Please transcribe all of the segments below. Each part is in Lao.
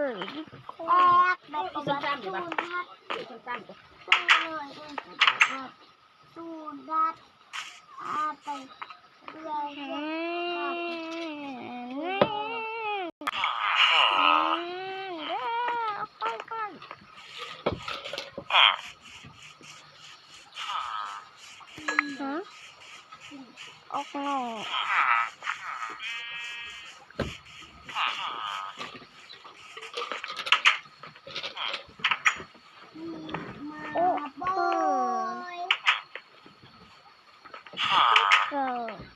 ອອກ ແບບວ່າສູນຮັດ ສູນຮັດ ສູນຮັດ ອາໄປເລື້ອຍ ເດີ ເອົາໄປກ່ອນ. ຮະ ອອກໜໍ່ ໂອ້ ເກີ ເກີ.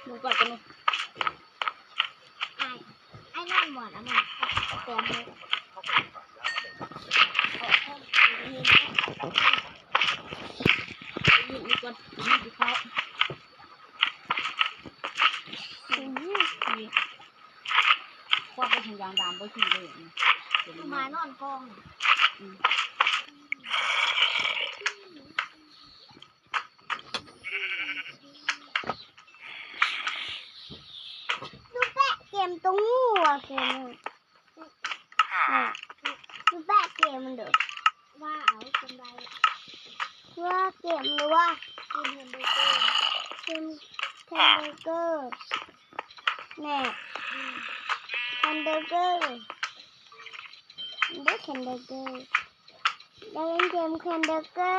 ໝູກັດຕົວນີ້ ອ້າຍ ອ້າຍນອນໝອນ ເອົາມາ ເອົາແປງເລີຍ ນີ້ກ່ອນ ນີ້ກິນເຂົ້າ ນີ້ ຄວບໄປທາງຢາງດຳບໍ່ຂີ່ເລີຍ ໝານອນກອງ ອືມ. ດູແປະເກມຕົງງົວເກມ ດູແປະເກມມັນເດີ ວ່າເອົາຈັງໃດ ວ່າເກມຫຼືວ່າ ເກມແຮມເບີເກີ ເກມແຮມເບີເກີ ແນ່ ແຮມເບີເກີ ເດີ ແຮມເບີເກີ ຢາກຫຼິ້ນເກມແຮມເບີເກີ.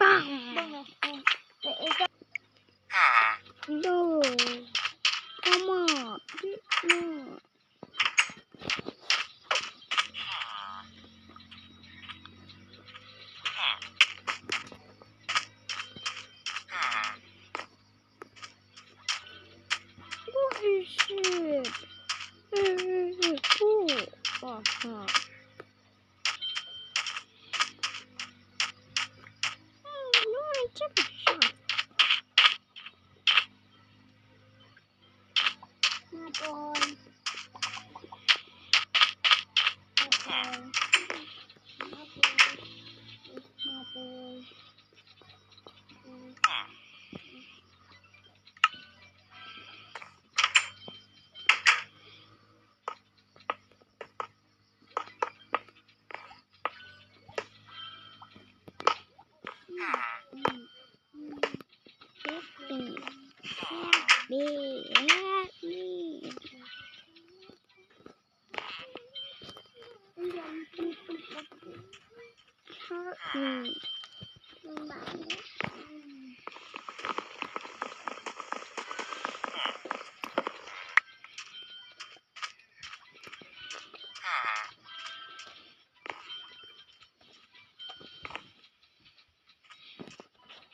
ປັງ ເບິ່ງແມ່ ເບິ່ງແມ່ ເບິ່ງແມ່ ໂດ ຂະໝາດ What is it? What is it? Ooh, aha. Oh, no, I took a shot. ມາກ່ອນ ມາກ່ອນ ມາກ່ອນ ມາກ່ອນ.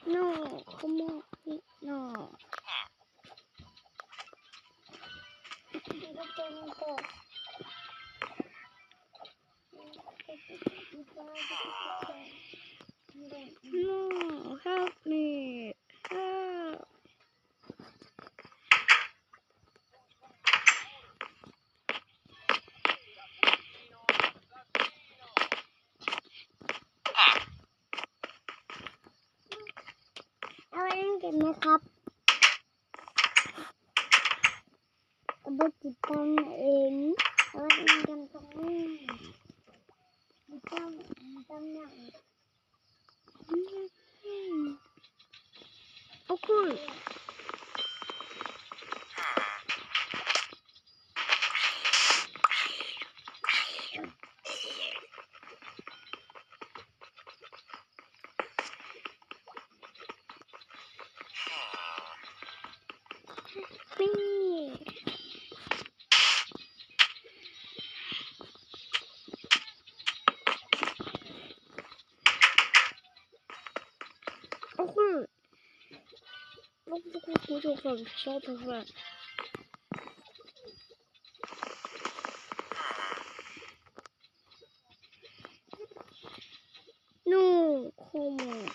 No, come on, no. ເອົາໄວ້ເຫຼັ້ນເກມນະຄັບ ເອົາໄວ້ຕິດຕັ້ງເອງ ເອົາໄວ້ຫຼິ້ນເກມຕົງນີ້ ຕິດຕັ້ງ ຕິດຕັ້ງຫຍັງ ໂອເຄ. Okay. Look, look, look, look, look, look, look, look. No, come on.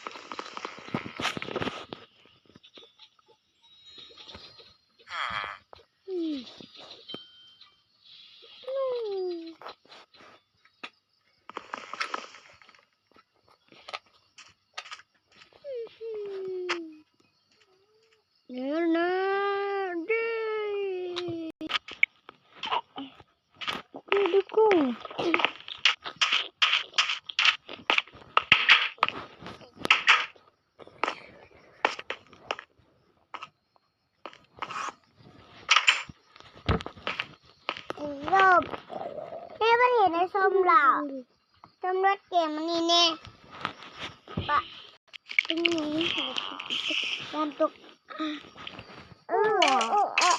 Hmm. No. ເດີນະ ເດີ ເດີ ເດີ ຈົບ ເຮັດບໍ່ເຫັນໄດ້ຊົມລາວ ສຳຫຼວດເກມອັນນີ້ແນ່ ປະ ຕາມຕົກ ເອີ ເອີ ເອີ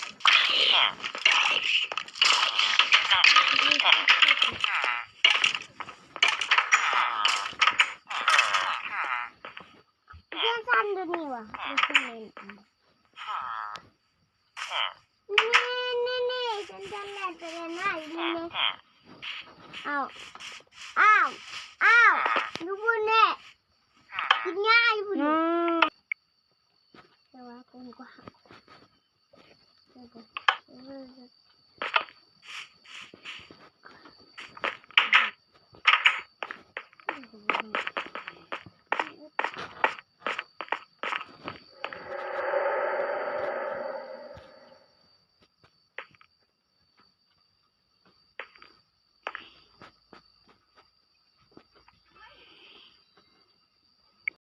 ເພື່ອນຊັ້ນຢູ່ນີ້ຫວາ ນີ້ ນີ້ ນີ້ ຊັ້ນ ຊັ້ນແລ້ວ ໄປແລ້ວນະ ຢູ່ນີ້ແນ່ ອ້າວ ອ້າວ